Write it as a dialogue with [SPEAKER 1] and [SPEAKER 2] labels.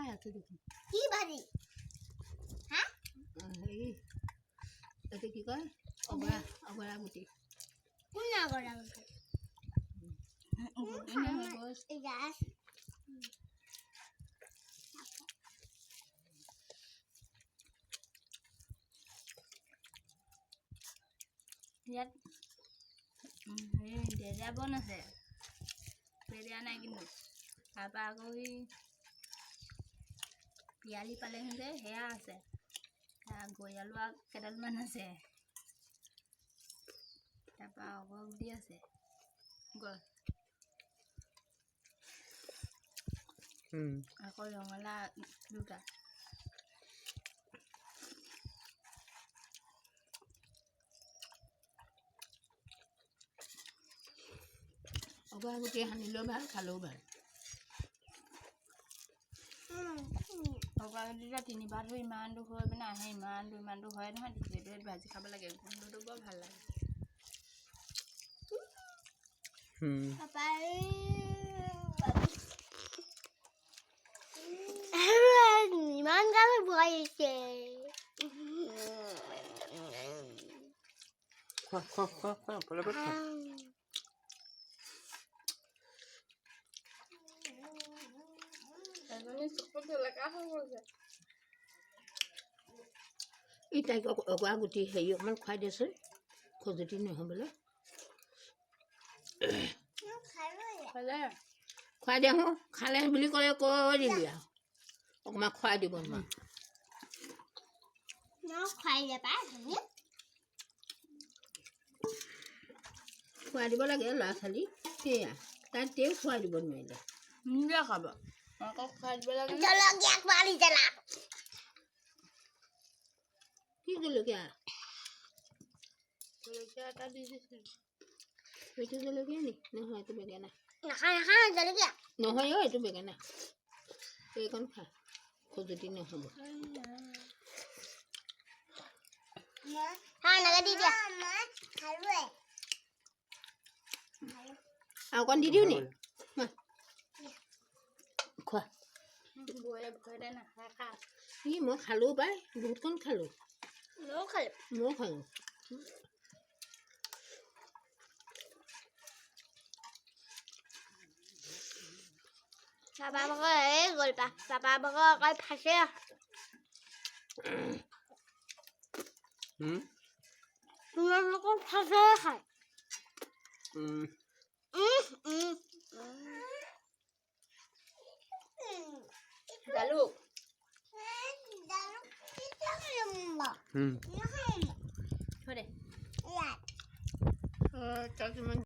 [SPEAKER 1] খাই আছে দেখোন।
[SPEAKER 2] কি ভাজি?
[SPEAKER 1] হেৰি, এইটো কি কয়, অগৰা গুটি।
[SPEAKER 2] কোন আগৰা?
[SPEAKER 3] গুটি নহয়, গছ।
[SPEAKER 2] গাছ।
[SPEAKER 3] ইয়াত হেৰি দেজা বন আছে, পেৰিয়া নাই কিন্তু। তাৰপৰা আকৌ এই পিয়ালি পালেং যে, সেয়া আছে। গয়ালুৱা কেইডালমান আছে। তাৰপৰা অগৰ গুটি আছে গছ। আকৌ ৰঙালাও দুটা।
[SPEAKER 1] অগৰা গুটি সানিলেও ভাল, খালেও ভাল।
[SPEAKER 3] অগৰা গুটিটা তিনিবাৰ ধৰি ইমান দূৰ হৈ পিনে আহে, ইমান দূৰ ইমান দূৰ হয় নহয়। সেইটো ভাজি খাব লাগে, গোন্ধটো বৰ ভাল লাগে।
[SPEAKER 2] পাপাই ইমান গাল ভৰাইছে।
[SPEAKER 4] খোৱা, খোৱা, খোৱা, খোৱা, পটাপট খোৱা।
[SPEAKER 3] এজনী চকু জেলেকা হৈ গৈছে।
[SPEAKER 1] এই তাইক অগৰা গুটি হেৰি অকণমান খুৱাই দেচোন, খজুৱতি নহ'বলৈ।
[SPEAKER 3] খালে।
[SPEAKER 1] খুৱাই দে। হো, খালে বুলি ক'লে কৈ দিবি আৰু অকণমান খুৱাই দিব নোৱাৰো।
[SPEAKER 2] খুৱাই দে পাই তুমি।
[SPEAKER 1] খুৱাই দিব লাগে ল'ৰা ছোৱালী, সেয়া তাই তেওঁ খুৱাই দিব নোৱাৰিলে।
[SPEAKER 3] নিজে খাব, আকৌ খুৱাই দিব লাগে নে?
[SPEAKER 2] জলকীয়া খোৱালি জ্বালা।
[SPEAKER 1] কি জলকীয়া?
[SPEAKER 3] জলকীয়া এটা দি দিছিলোঁ।
[SPEAKER 1] এইটো জলকীয়া নি? নহয়, এইটো বেঙেনা।
[SPEAKER 2] নাখাওঁ, নাখাওঁ জলকীয়া।
[SPEAKER 1] নহয় অ', এইটো বেঙেনা। এইকণ খা, খজুৱতি নহ'ব।
[SPEAKER 2] হা, নাগে দি দিয়া।
[SPEAKER 1] আৰু অকণ দি দিওঁ নি? মা, খোৱা।
[SPEAKER 3] বৌয়ে ভয়তে নাখায়, খা।
[SPEAKER 1] ই মই খালোঁ পাই, বহুতকণ খালোঁ।
[SPEAKER 2] ময়ো খালোঁ।
[SPEAKER 1] ময়ো খালোঁ।
[SPEAKER 2] পাপা ভাগৰ এই গ'ল পা পাপা ভাগৰ অকল ফাঁচে। তোমালোকৰ ফাঁচে খায়। উম, উম।
[SPEAKER 3] জালুক। থৈ দে।
[SPEAKER 1] তাত ইমান